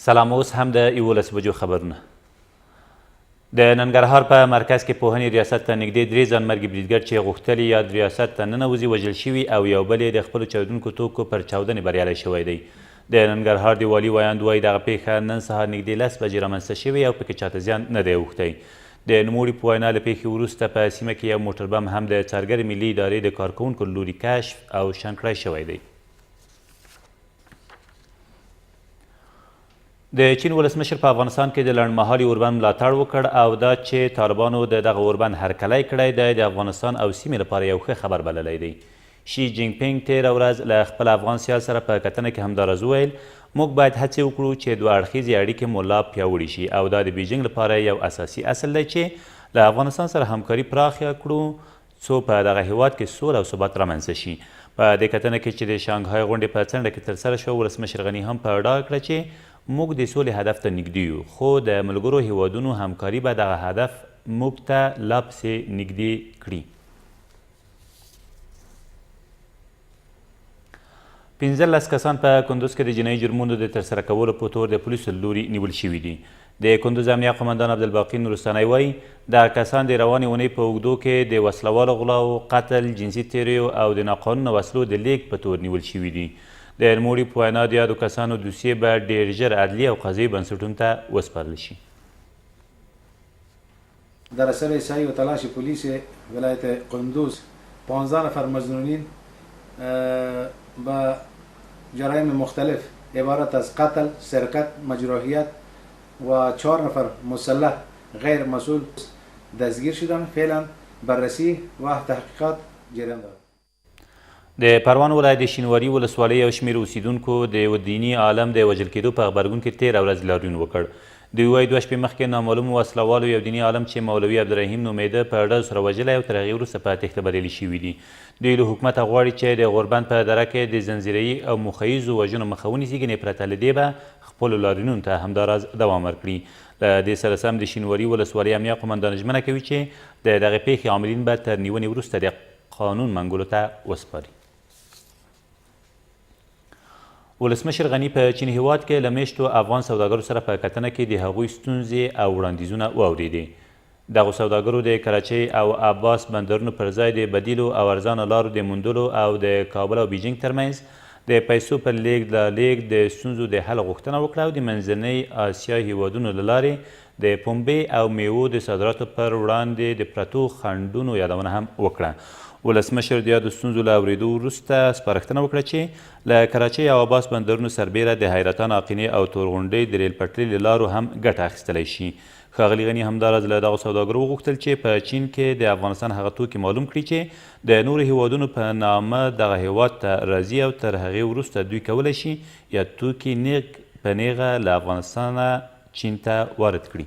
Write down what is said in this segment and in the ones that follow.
سلام اوس هم د 11 بجو خبرونه. د ننګرهار په مرکز کې پوهنې ریاست ته نږدې درې ځانمرګي بریدګر چې غوښتل یې یاد ریاست ته ننوځي وژل شوي او یو بل یې د خپلو چاودونکو توکو پر چاودنې بریالی شوی دی. د ننګرهار د والي ویاند وایي دغه پېښه نن سهار نږدې 10 بجې رامنځته شوې او پکې چاته زیان نه دی اوښتی. د نوموړي په وینا له پېښې وروسته په سیمه کې یو موټر بم هم د څارګرې ملي ادارې د کارکوونکو له لوري کشف او شنډ کړای شوی دی. د چین ولسمشر په افغانستان کې د لنډمهالي اوربند ملاتړ وکړ او دا چې طالبانو د دغه اوربند هرکلی کړی دی د افغانستان او سیمې لپاره یو ښه خبر بللی دی. شي جینګ پینګ تېره ورځ له خپل افغان سیال سره په کتنه کې همداراز وویل، موږ باید هڅې وکړو چې دوه اړخیزې اړیکې مو لا پیاوړې شي او دا د بیجینګ لپاره یو اساسي اصل دی چې له افغانستان سره همکاري پراخه کړو څو په دغه هېواد کې سوله او ثبات رامنځته شي. په دې کتنه کې چې د شانګهای غونډې په څنډه کې ترسره شوه، ولسمشر غني هم په ډاګه کړه چې موږ د سولې هدف ته نږدې یو، خو د ملګرو هېوادونو همکاري به دغه هدف موږ ته لا پسې نږدې کړي. 15 کسان په کندوز کې د جنایي جرمونو د ترسره کولو په تور د پولیسو له لوري نیول شوي دي. د کندوز امنیه قومندان عبدالباقي نورستانی وایي، دغه کسان د روانې اونۍ په اوږدو کې د وسلهوالو غلاو، قتل، جنسي تېریو او د ناقانونه وسلو د لېږد په تور نیول شوي دي. د نوموړي په وینا، د یادو کسانو دوسیې به ډېر ژر عدلي او قضایي بنسټونو ته وسپارل شي. در اثر سعی و تلاش پلیس ولایت قندوز 15 نفر مظنونین به جرایم مختلف عبارت از قتل، سرقت، مجروحیت و 4 نفر مسلح غیر مسئول دستگیر شدند. فعلا بررسی و تحقیقات جریان دارد. د پروان ولایت د شینواري ولسوالۍ یو شمېر اوسېدونکو د یوه دیني عالم د وژل کېدو په غبرګون کې تېره ورځ لاریون وکړ. دوی وايي، دوه شپې مخکې نامعلومو وسله والو یو دیني عالم چې مولوي عبدالرحیم نومېده په ډزو سره وژلی او تر هغې وروسته په تېښته بریالي شوي دي. دوی له حکومته غواړي چې د غوربند په دره کې د ځنځیريي او موخه ییزو وژنو مخه ونیسي، ګنې پرته له دې به خپلو لاریونونو ته همداراز دوام ورکړي. له دې سره سم د شینواري ولسوالۍ امنیه قومندان ژمنه کوي چې د دغې پېښې عاملین به تر نیونې وروسته د قانون منګولو ته وسپاري. ولسمشر غني په چین هیواد کې له میشتو افغان سوداګرو سره په کتنه کې د هغوی ستونزې او وړاندیزونه واورېدې. دغو سوداګرو د کراچۍ او عباس بندرونو پر ځای د بدیلو او ارزانه لارو د موندلو او د کابل او بیجینګ ترمنځ د پیسو پر لیږد رالېږد د ستونزو د حل غوښتنه وکړه او د منځنۍ اسیا هیوادونو له لارې د پنبې او مېوو د صادراتو پر وړاندې د پرتو خنډونو یادونه هم وکړه. ولسمشر د یادو ستونزو له اورېدو وروسته سپارښتنه وکړه چې له کراچۍ او عباس بندرونو سربېره د حیرتان آقینې او تورغونډۍ د رېل پټلۍ له لارو هم ګټه اخیستلی شي. ښاغلي غني همداراز له دغو سوداګرو وغوښتل چې په چین کې د افغانستان هغه توکي معلوم کړي چې د نورو هېوادونو په نامه دغه هېواد ته راځي او تر هغې وروسته دوی کولی شي یاد توکي نېغ په نېغه له افغانستانه چین ته وارد کړي.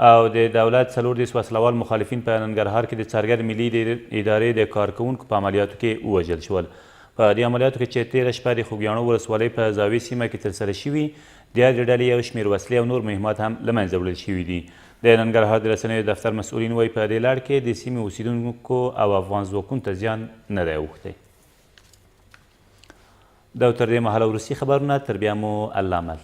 او د دولت 34 وسلوال مخالفین په ننګرهار کې د څارګر ملي ادارې د کارکوونکو په عملیاتو کې ووژل شول. په دې عملیاتو کې چې تېره شپه د خوږیاڼو ولسوالۍ په زاوې سیمه کې ترسره شوي، د یادې ډلې یو شمېر وسلې او نور مهمات هم له منځه وړل شوي دي. د ننګرهار د رسنیو دفتر مسؤلین وایي، په دې لړ کې د سیمې اوسېدونکو او افغان ځواکونو ته زیان نه دی اوښتی. دا تر دې مهاله وروستي خبرونه، تر بیا مو الله مل.